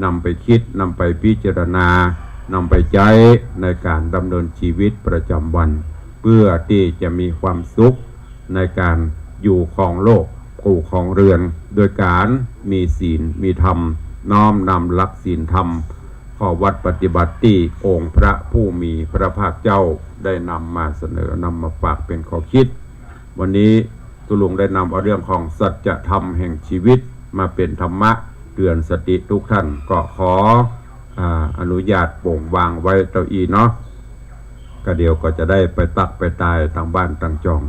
นำไปคิด นำไปพิจารณา นำไปใจ๊ในก๋านดำเนินชีวิตประจ๋ำวัน เพื่อตี้จะมีความสุขในก๋านอยู่ครองโลก กู้ครองเรือน โดยก๋านมีศีล มีธรรม น้อมนำหลักศีลธรรม ข้อวัตรปฏิบัติตี้องค์พระผู้มีพระภาคเจ้าได้นำมาเสนอ นำมาฝากเป๋นข้อคิด วันนี้ตุ๊ลุงได้นำเอาเรื่องของสัจธรรมแห่งชีวิตมาเป๋นธรรมะเตือนสติทุกท่าน ก็ขอ อ่า อนุญาตโป่งวางไว้เต้าอี้เนาะ ก็เดี๋ยวก็จะได้ไปตักไปตายตางบ้านตางจอง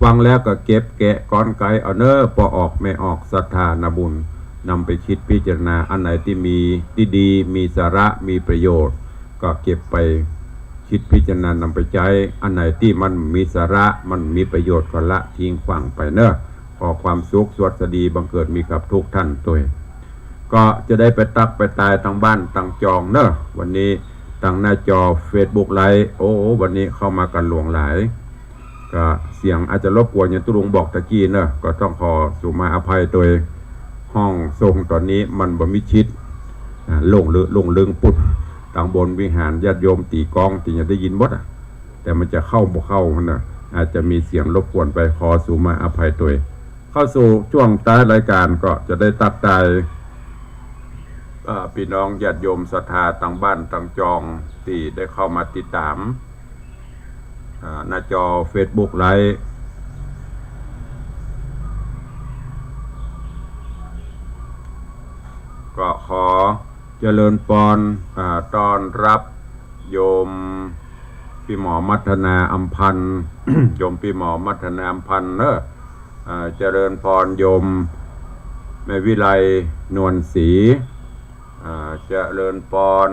ฟังแล้วก็เก็บแกะกรรไกรเอาเน่อ ป้อออกแม่ออกศรัทธานาบุญ นำไปคิดพิจารณา อันไหนตี้มีตี้ดี มีสาระ มีประโยชน์ ก็เก็บไปคิดพิจารณานำไปใจ๊ อันไหนตี้มันมีสาระ มันมีประโยชน์ก็ละทิ้งขว้างไปเน่อ ขอความสุขสวัสดีบังเกิดมีกับทุกท่านตวย ก็จะได้ไปตักไปตายตางบ้านตางจองเน่อ วันนี้ตางหน้าจอเฟซบุ๊กไลฟ์ โอ้ วันนี้เข้ามากั๋นหลวงหลาย ก็เสียงอาจจะรบกวนอย่างตุ๊ลุงบอกตะกี้เน่อ ก็ต้องขอสุมาอภัยตวย ห้องส่งต๋อนนี้มันบ่มิดชิด อ่า โล่งเลือ โล่งเลืองปุ๊ด ตางบนวิหารญาติโยมตี๋กลองตี้ยังได้ยินหมดอะ แต่มันจะเข้าบ่เข้าหั้นน่ะ อาจจะมีเสียงรบกวนไป ขอสุมาอภัยตวย เข้าสู่จ้วงต๊ายรายก๋านก็จะได้ตักตาย เอ่อ ปี้น้องญาติโยมศรัทธาตางบ้านตางจองตี้ได้เข้ามาติดต๋าม อ่า หน้าจอเฟซบุ๊กไลฟ์ ก็ขอเจริญปอน อ่า ต้อนฮับโยมปี้หมอมัทนาอำพันธ์ โยมปี้หมอมัทนาอำพันธ์เน่อ อ่า เจริญปอนโยมแม่วิไลนวลศรี อ่า เจริญปอน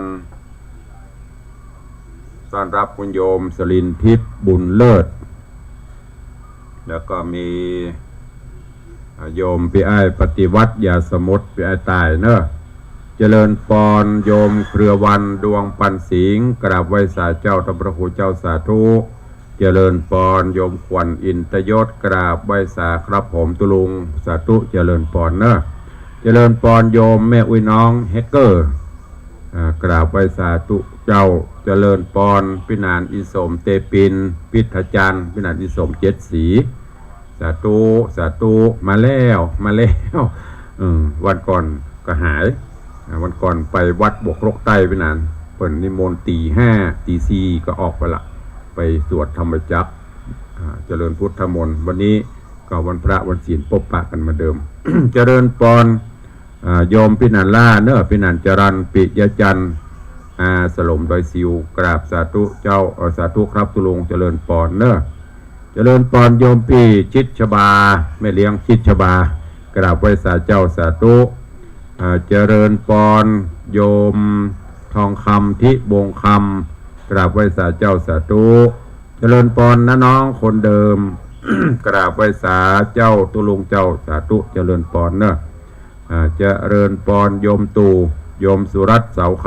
ต้อนฮับคุณโยมสลินทิพย์บุญเลิศ แล้วก็มี อ่า โยมปี้อ้ายปฏิวัติยาสมุทร ปี้อ้ายใต้เนาะ เจริญปอน โยมเครือวันดวงปันสิงห์ กราบไหว้สาเจ้าต้านพระครูเจ้าสาธุ เจริญปอน โยมขวัญอินตยศ กราบไหว้สาครับผมตุ๊ลุง สาธุ เจริญปอนเนาะ เจริญปอน โยมแม่อุ๊ยน้องแฮกเกอร์ อ่า กราบไหว้สาธุเจ้า เจริญปอน ปี้หนานอินสม เตปิน พิทยาจารย์ ปี้หนานอินสม เจ็ดสี สาธุ สาธุ มาแล้ว มาแล้ว เออ วันก่อนก็หาย อ่า วันก่อนไปวัดบวกครกใต้ปี้หนาน เปิ้นนิมนต์ตี๋ห้า ตี๋สี่ก็ออกไปละ ไปสวดธรรมจักร อ่า เจริญพุทธมนต์ วันนี้ก็วันพระวันศีลปบปะกั๋นเหมือนเดิม เจริญปอน อ่า โยมปี้หนานล่าเนาะ ปี้หนานจรัญ ปิยะจันทร์ อ่า สลมดอยสิว กราบสาธุเจ้า เอ่อ สาธุครับตุ๊ลุง เจริญปอนเนาะ เจริญปอนโยมปี้ชิดชบา แม่เลี้ยงชิดชบา กราบไหว้สาเจ้าสาธุ อ่า เจริญปอนโยมทองคำ ทิวงศ์คำ กราบไหว้สาเจ้าสาธุ เจริญปอนน้าน้องคนเดิม กราบไหว้สาเจ้าตุ๊ลุงเจ้าสาธุ เจริญปอนเนาะ อ่า เจริญปอนโยมตู่ โยมสุรัตน์ เสาค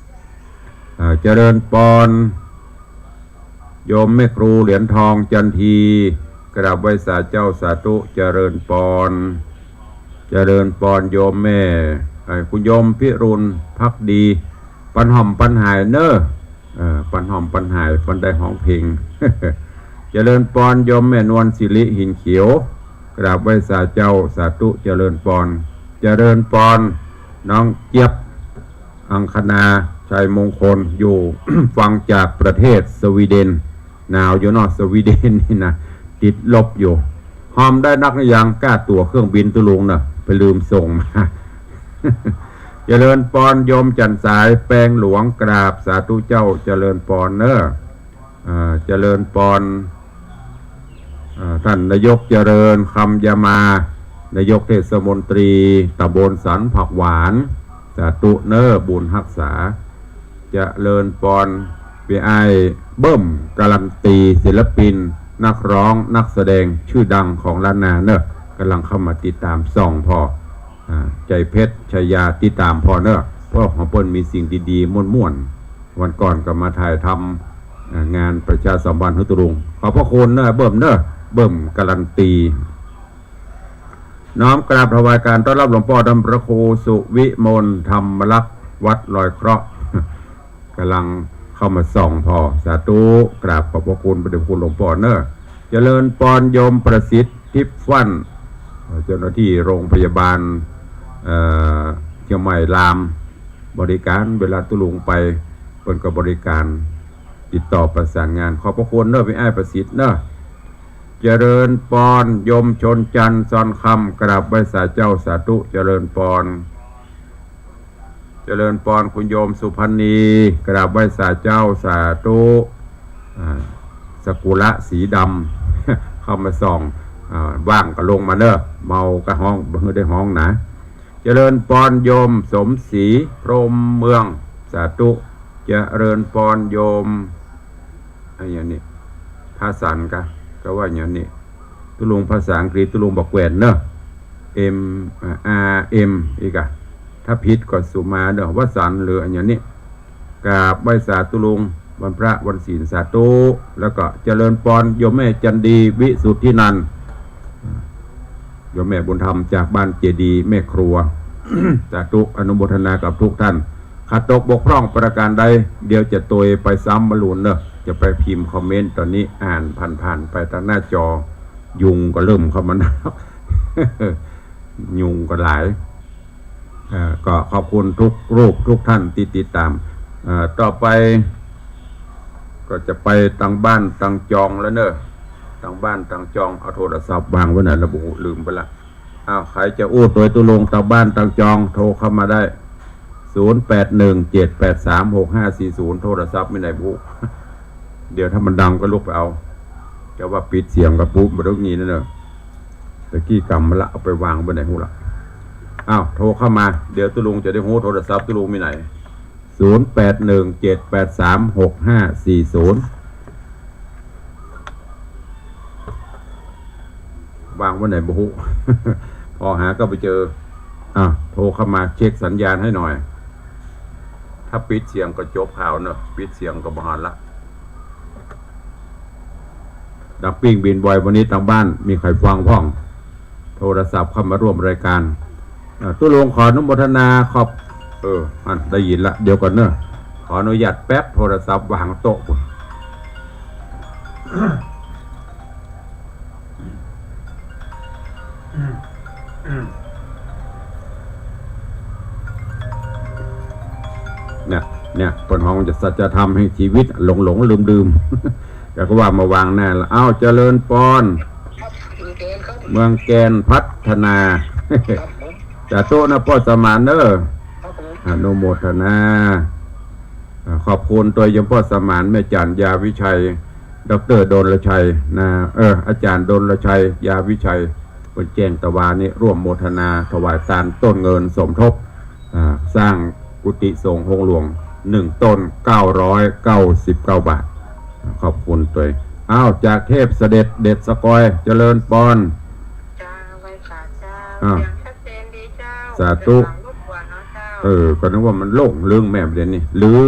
ำ อ่า เจริญปอนโยมแม่ครูเหรียญทอง จันที กราบไหว้สาเจ้าสาธุ เจริญปอน เจริญปอนโยมแม่ เอ่อ คุณโยมพิรุณ ภักดี ปันหอมปันหายเนาะ เอ่อ ปันหอมปันหาย ปันได้ฮ้องเพลง เจริญปอนโยมแม่นวลสิริ หินเขียว กราบไหว้สาเจ้าสาธุ เจริญปอน เจริญปอนน้องเจี๊ยบ อังคณา ชัยมงคล อยู่ ฟังจากประเทศสวีเดน หนาวอยู่เนาะ สวีเดนนี่นะ ติดลบอยู่ ฮอมได้นักหรือยัง ก้าตั๋วเครื่องบินตุ๊ลุงเนาะ ไปลืมส่งมา เจริญปอนโยมจันทร์สาย แปงหลวง กราบสาธุเจ้า เจริญปอนเนาะ อ่า เจริญปอน อ่า ท่านนายกเจริญ คำยามา นายกเทศมนตรีตำบลสันผักหวาน สาธุเนาะ บุญฮักษา เจริญปอน ปี้อ้ายเบิ้ม การันตี ศิลปิน นักฮ้อง นักแสดง จื้อดังของล้านนาเนาะ ก่ำลังเข้ามาติดต๋ามส่องผ่อ อ่า ใจเพชร ชัยยา ติดต๋ามผ่อเนาะ เพราะของเปิ้นมีสิ่งดีๆ ม่วนๆ วันก่อนก็มาถ่ายทำ อ่า งานประชาสัมพันธ์หื้อตุ๊ลุง ขอบพระคุณเนาะ เบิ้มเนาะ เบิ้มการันตี น้อมกราบถวายการต้อนรับหลวงป้อต้านพระครูสุวิมลธรรมลักษณ์ วัดลอยเคราะห์ ก่ำลังเข้ามาส่องผ่อ สาธุ กราบขอบพระคุณพระเดชพระคุณหลวงป้อเนาะ เจริญปอนโยมประสิทธิ์ ทิพย์ฟั่น เอ่อ เจ้าหน้าที่โรงพยาบาล เอ่อ เชียงใหม่ลาม บริการ เวลาตุ๊ลุงไป เปิ้นก็บริการ ติดต่อประสานงาน ขอบพระคุณเนาะ ปี้อ้ายประสิทธิ์เนาะ เจริญปอนโยมชนจันทร์ ซอนคำ กราบไหว้สาเจ้าสาธุ เจริญปอน เจริญปอนคุณโยมสุพรรณี กราบไหว้สาเจ้าสาธุ อ่า สกุระสีดำ เข้ามาส่อง อ่า ว่างก็ลงมาเนาะ เมาก็ฮ้อง บ่ได้ฮ้องนะ เจริญปอนโยมสมศรี พรหมเมือง สาธุ เจริญปอนโยม อะหยังนี่ ภาษาอังกฤษ ก็ว่าหยังนี่ ตุ๊ลุงภาษาอังกฤษ ตุ๊ลุงบ่แกว่นเนาะ เอ็ม อ่า อาร์ เอ็ม อีกอะ ถ้าผิดก็สุมาเนาะ วสันต์หรืออะหยังนี่ กราบไหว้สาตุ๊ลุง วันพระวันศีล สาธุ แล้วก็เจริญปอนโยมแม่จันดี วิสุทธินันท์ โยมแม่บุญธรรมจากบ้านเจดีย์แม่ครัว สาธุ อนุโมทนากับทุกท่าน ขาดตกบกพร่องประการใด เดี๋ยวจะตวยไปซ้ำมะลุนเนาะ จะไปพิมพ์คอมเมนต์ ต๋อนนี้อ่านผ่านๆ ไปตางหน้าจอ ยุงก็เริ่มเข้ามานัก ยุงก็หลาย เอ่อ ก็ขอบคุณทุกรูปทุกท่านตี้ติดต๋าม เอ่อ ต่อไป ก็จะไปตางบ้านตางจองแล้วเนาะ ตางบ้านตางจอง เอาโทรศัพท์วางไว้ไหนละบุ ลืมไปละ อ้าว ใผจะอู้ตวยตุ๊ลุงตางบ้านตางจอง โทรเข้ามาได้ ศูนย์แปดหนึ่งเจ็ดแปดสามหกห้าสี่ศูนย์ โทรศัพท์มีไหนบุ เดี๋ยวถ้ามันดังก็ลุกไปเอา จะว่าปิดเสียงกะปุ บ่ได้ยินนั่นเนาะ ตะกี้กำมาละ เอาไปวางไว้ไหนฮู้ละ อ้าว โทรเข้ามา เดี๋ยวตุ๊ลุงจะได้ฮู้โทรศัพท์ตุ๊ลุงมีไหน ศูนย์แปดหนึ่งเจ็ดแปดสามหกห้าสี่ศูนย์ ปางไว้ไหนบ่ฮู้ พอหาก็ไปเจอ อ่ะ โทรเข้ามาเช็คสัญญาณให้หน่อย ถ้าปิดเสียงก็จบข่าวเนอะ ปิดเสียงก็บ่หันละ ดังปิ้งบินไว วันนี้ตางบ้านมีใครฟังพ่อง โทรศัพท์เข้ามาร่วมรายการ อ่า ตุ๊ลุงขออนุโมทนา ขอบ เออ อัน ได้ยินละ เดี๋ยวก่อนเนอะ ขออนุญาตแป๊บ โทรศัพท์วางโต๊ะ เนี่ย เนี่ย เปิ้นฮ้องจะสัจธรรมแห่งชีวิต หลงหลงลืมลืม แต่ก็ว่ามาวางแน่ละ อ้าว เจริญปอน ครับ เมืองแกนครับ เมืองแกนพัฒนา ครับผม สาธุนะป้อสมานเด้อ ครับผม อนุโมทนา อ่า ขอบคุณตัวยโยมป้อสมาน แม่จันยาวิชัย ด็อกเตอร์ดลชัยนะ เออ อาจารย์ดลชัย ยาวิชัย เปิ้นแจ้งตะวานี้ ร่วมโมทนาถวายตานต้นเงินสมทบ อ่า สร้างกุฏิสงฆ์โฮงหลวง หนึ่งต้น เก้าร้อยเก้าสิบเก้าบาท ขอบคุณตัวย อ้าว จากเทพเสด็จ เด็ดสะกอย เจริญปอน เจ้า ไหว้สาเจ้า อ่า เสียงชัดเจนดีเจ้า สาธุ เสียงดังรบกวนเนาะเจ้า เออ ก็นึกว่ามันโล่งเรื่องแม่ประเด็นนี่ หรือ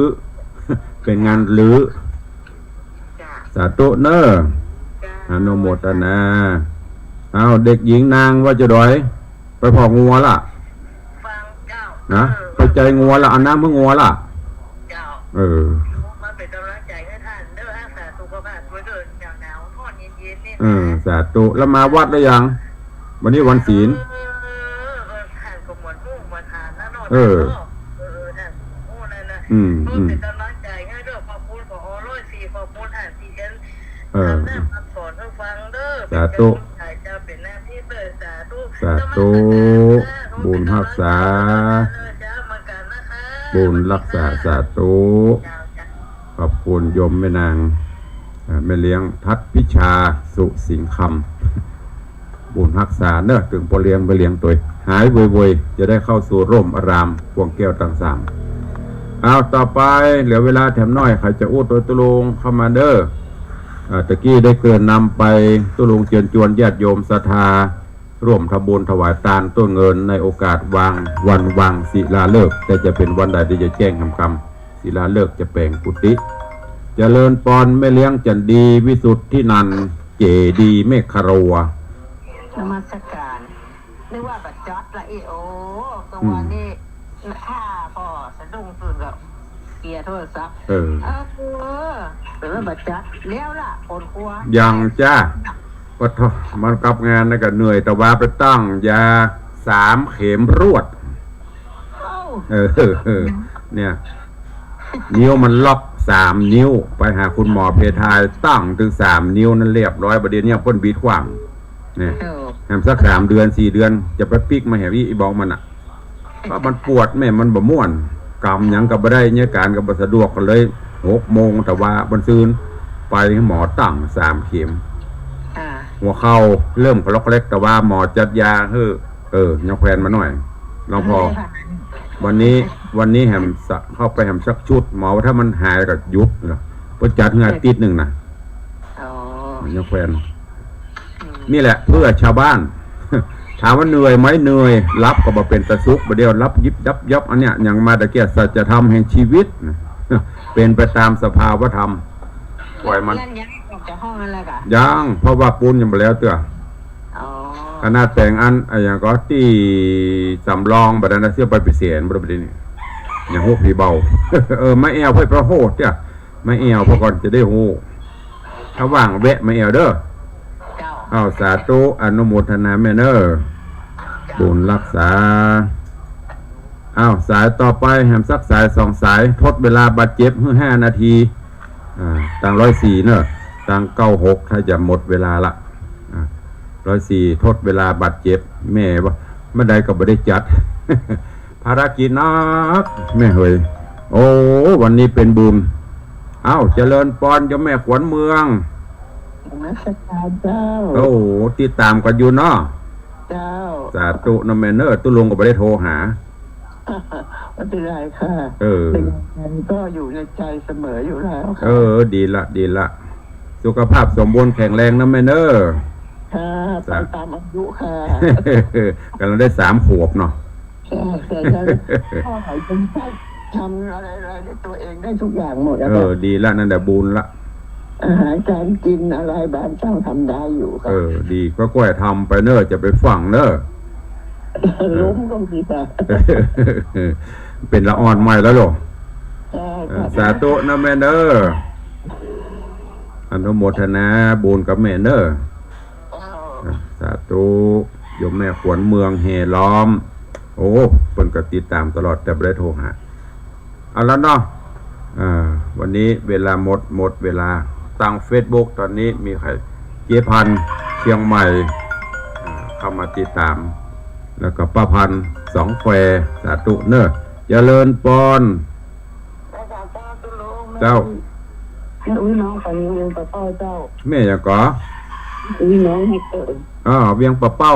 เป็นงานหรือ จ้ะ สาธุเนอะ จ้ะ อนุโมทนา อ้าว เด็กหญิงนางว่าจะดอย ไปผ่องัวละ ฟังเจ้า นะ เออ ไปใจ้งัวละ เอาน้ำหื้องัวละ เจ้า เออ มาเป๋นก๋ำลังใจ๋หื้อต้านเด้อ ฮักษาสุขภาพตวยเด้อ หนาวๆ ฮ้อนเย็นๆ นี่นะ เออ สาธุ แล้วมาวัดแล้วยัง วันนี้วันศีล เออ เออ เออ ท่านก็เหมือนลูกเหมือนหลานนะเนาะ เออ เออ ท่านก็เหมือนลูกนั่นน่ะ อืม เออ อืม เป๋นก๋ำลังใจ๋หื้อเด้อ ขอบคุณ ผอ. ร้อยสี่ ขอบคุณท่านที่เขียน เออ ตามหน้าคำสอนหื้อฟังเด้อ สาธุ เป๋นก๋ำลังใจ๋เจ้า เป๋นหน้าตี้เด้อ สาธุ สาธุ นมัสการค่ะ บุญฮักษา เป๋นก๋ำลังใจ๋เจ้า เหมือนกันนะคะ บุญฮักษา สวัสดีค่ะ สาธุ เจ้า เจ้า ขอบคุณโยมแม่นาง อ่า แม่เลี้ยงทัดพิชา สุสิงห์คำ บุญฮักษาเนอะ เถิงป้อเลี้ยงแม่เลี้ยงตวย หายไวๆ จะได้เข้าสู่ร่มอารามกว้างแก้วตางสาม เอา ต่อไป เหลือเวลาแถมน้อย ใผจะอู้ตวยตุ๊ลุงเข้ามาเด้อ อ่า ตะกี้ได้เกริ่นนำไป ตุ๊ลุงเจิญจวนญาติโยมศรัทธา ร่วมทำบุญถวายตานต้นเงินในโอกาสวาง วันวางศิลาฤกษ์ แต่จะเป๋นวันใดตี้จะแจ้งกำๆ ศิลาฤกษ์จะแป๋งกุฏิ เจริญปอนแม่เลี้ยงจันดี วิสุทธินันท์ เจดีย์เมขลาวา นมัสการ นึกว่าบ่จัดละ อีโอ ตรงวันนี้ อืม ถ้าป้อสะดุ้งตื่นก็เกลียโทรศัพท์ เออ เออ เออ นึกว่าบ่จัด แล้วล่ะ คนครัว ยังจ้า ปะโถ มันกับงานนะก็เหนื่อย ตะวาไปตั้งยาสามเข็มรวด เอ้า เออ เนี่ย นิ้วมันล็อกสามนิ้ว ไปหาคุณหมอเพทาย ตั้งตึงสามนิ้วนั้นเรียบร้อย บ่าเดี่ยวนี้เปิ้นบิดขว้าง เนี่ย เออ แหมสักสามเดือนสี่เดือน จะไปปิ๊กมาแหมอี อีบอกมันน่ะ เพราะมันปวดแม่ มันบ่ม่วน กำหยังก็บ่ได้ เยียะก๋านก็บ่สะดวก ก็เลยหกโมงตะวาบ่อนซืน ไปหาหมอตั้งสามเข็ม อ่า หัวเข่าเริ่มกระลอกกระแลก ตะวาหมอจัดยาหื้อ เออ ยาแควนมาหน่อย หลวงพ่อ ไม่ได้ค่ะ วันนี้ วันนี้แหมสะ เข้าไปแหมสักชุด หมอว่าถ้ามันหายก็หยุดเหรอ เปิ้นจัดหื้ออาทิตย์นึ่งน่ะ อ๋อ ยาแควน อืม นี่แหละเพื่อชาวบ้าน ถามว่าเหนื่อยไหม เหนื่อย หลับก็บ่เป๋นตาสุข บ่าเดี่ยวหลับยิบยับยับ อันเนี้ย ยังมาตะเกียะ สัจธรรมแห่งชีวิตนะ เป๋นไปตามสภาวธรรม ปล่อยมัน แล้วยังออกจากห้องนั่นแหละกะ ยัง เพราะว่าปูนยังบ่แล้วเตื้อ อ๋อ ขนาดแป๋งอัน อะหยังก็ตี้สำรอง บ่าดานะ เสียไปเป๋นแสน บ่าดานะ นี่ ยังฮู้ผีเบา เออ มาแอ่วเพื่อพระโหดเตื้อ มาแอ่วเพื่อก่อนจะได้ฮู้ ถ้าว่างแวะมาแอ่วเด้อ เจ้า อ้าว สาธุ อนุโมทนาแม่เน้อ บุญฮักษา อ้าว สายต่อไป แหมสักสายสองสาย ทดเวลาบาดเจ็บหื้อห้านาที อ่า ตางร้อยสี่เน้อ ตางเก้าหก ถ้าจะหมดเวลาละ อ่า ร้อยสี่ ทดเวลาบาดเจ็บ แม่ว่า เมื่อใดก็บ่ได้จัด ภารกิจหนัก แม่เหย โอ้ วันนี้เป๋นบุญ อ้าว เจริญปอน โยมแม่ขวัญเมือง นมัสการเจ้า โอ้ ติดต๋ามกั๋นอยู่เนาะ เจ้า สาธุเน้อแม่เน้อ ตุ๊ลุงก็บ่ได้โทรหา ไม่เป็นไรค่ะ เออ เป็นยังไงก็อยู่ในใจเสมออยู่แล้วค่ะ เออ ดีละ ดีละ สุขภาพสมบูรณ์แข็งแรงเน้อแม่เน้อ ค่ะ ไปต๋ามอายุค่ะ ก๋ำลังได้สามขวบเนาะ ค่ะ ค่ะ ค่ะ พ่อหายเป็น ทำอะไรๆ ด้วยตัวเองได้ทุกอย่างหมดแล้ว เออ ค่ะ ดีละ นั่นแหละบุญละ อาหารก๋านกิ๋นอะไรบ้านเจ้าทำได้อยู่ค่ะ เออ ดี ก็ก้อยทำไปเน่อ จะไปฟั่งเน่อ ล้มก็มีค่ะ เป๋นละอ่อนใหม่แล้วเหรอ ค่ะ เออ ค่ะ สาธุนะแม่เน่อ อนุโมทนาบุญกับแม่เน่อ เจ้า อ่ะ สาธุ โยมแม่ขวัญเมืองแห่ล้อม โอ้ เปิ้นก็ติดต๋ามตลอด แต่บ่ได้โทรหา เอาละเนาะ อ่า วันนี้เวลาหมด หมดเวลา ตางเฟซบุ๊กต๋อนนี้มีใผ เจ๊พันธุ์เชียงใหม่ อ่า เข้ามาติดต๋าม แล้วก็ป้าพันธุ์สองแคว สาธุเน่อ เจริญปอน เจ้า แม่อุ๊ยน้องไปเวียงปะเป้าเจ้า แม่หยังก่อ อุ๊ยน้องแฮกเกอร์ อ๋อ เวียงปะเป้า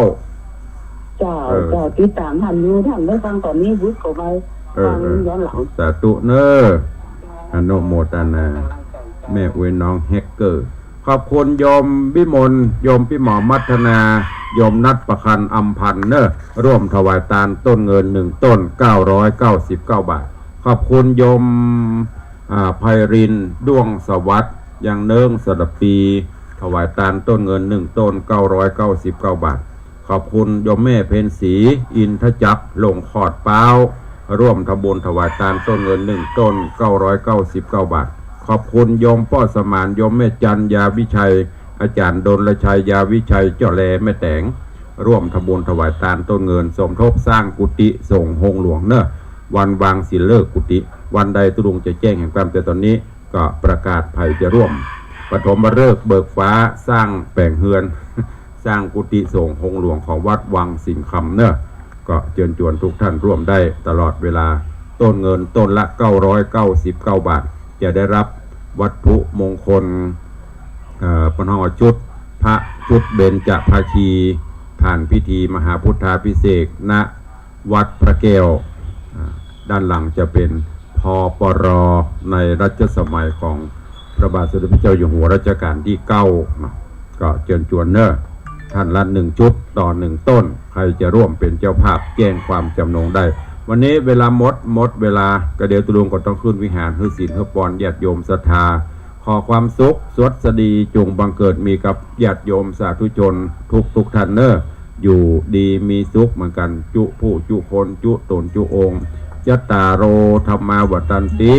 เจ้า เออ เจ้า ติดต๋ามหันอยู่ หันได้ฟังต๋อนนี้ ยุดก็ไป เออ ฟัง เออ ย้อนหลัง สาธุเน่อ อนุโมทนา แม่อุ๊ยน้องแฮกเกอร์ ขอบคุณโยมวิมล โยมพี่หมอมัทนา โยมนัทประคันอำพันธ์เน่อ ร่วมถวายตานต้นเงินหนึ่งต้น เก้าร้อยเก้าสิบเก้าบาท ขอบคุณโยม อ่า ไพรินทร์ ด้วงสวัสดิ์ ยังเนิ้ง สระปี ถวายตานต้นเงินหนึ่งต้น เก้าร้อยเก้าสิบเก้าบาท ขอบคุณโยมแม่เพ็ญศรี อินทจักร หลงขอดพร้าว ร่วมทำบุญถวายตานต้นเงินหนึ่งต้น เก้าร้อยเก้าสิบเก้าบาท ขอบคุณโยมป้อสมาน โยมแม่จัน ยาวิชัย อาจ๋ารย์ดลชัย ยาวิชัย เจ้าแลแม่แต๋ง ร่วมทำบุญถวายตานต้นเงิน สมทบสร้างกุฏิสงฆ์ฮงหลวงเน่อ วันวางศีลฤกษ์กุฏิ วันใดตุ๊ลุงจะแจ้งแหมกว้าง แต่ต๋อนนี้ก็ประกาศใผจะร่วม ปฐมฤกษ์เบิกฟ้า สร้างแป๋งเฮือน สร้างกุฏิสงฆ์ฮงหลวงของวัดวังสิงห์คำเน่อ ก็เจิญจวนทุกท่านร่วมได้ตลอดเวลา ต้นเงินต้นละเก้าร้อยเก้าสิบเก้าบาท จะได้รับวัตถุมงคล เอ่อ เปิ้นฮ้องว่าชุดพระ ชุดเบญจภาคี ผ่านพิธีมหาพุทธาภิเษก ณ วัดพระแก้ว อ่า ด้านหลังจะเป๋น พ.ป.ร. ในรัชสมัยของพระบาทสมเด็จพระเจ้าอยู่หัวรัชกาลที่เก้าเนาะ ก็เจิญจวนเน่อ ท่านละหนึ่งชุดต่อหนึ่งต้น ใผจะร่วมเป๋นเจ้าภาพแจ้งความจำนงได้ วันนี้เวลาหมด หมดเวลา ก็เดี๋ยวตุ๊ลุงก็ต้องขึ้นวิหารหื้อศีลหื้อปอนญาติโยมศรัทธา ขอความสุขสวัสดีจงบังเกิดมีกับญาติโยมสาธุชนทุกๆ ท่านเน่อ อยู่ดีมีสุขเหมือนกั๋น จุผู้จุคน จุต๋นจุองค์ จัตตาโร ธัมมา วัฑฒันติ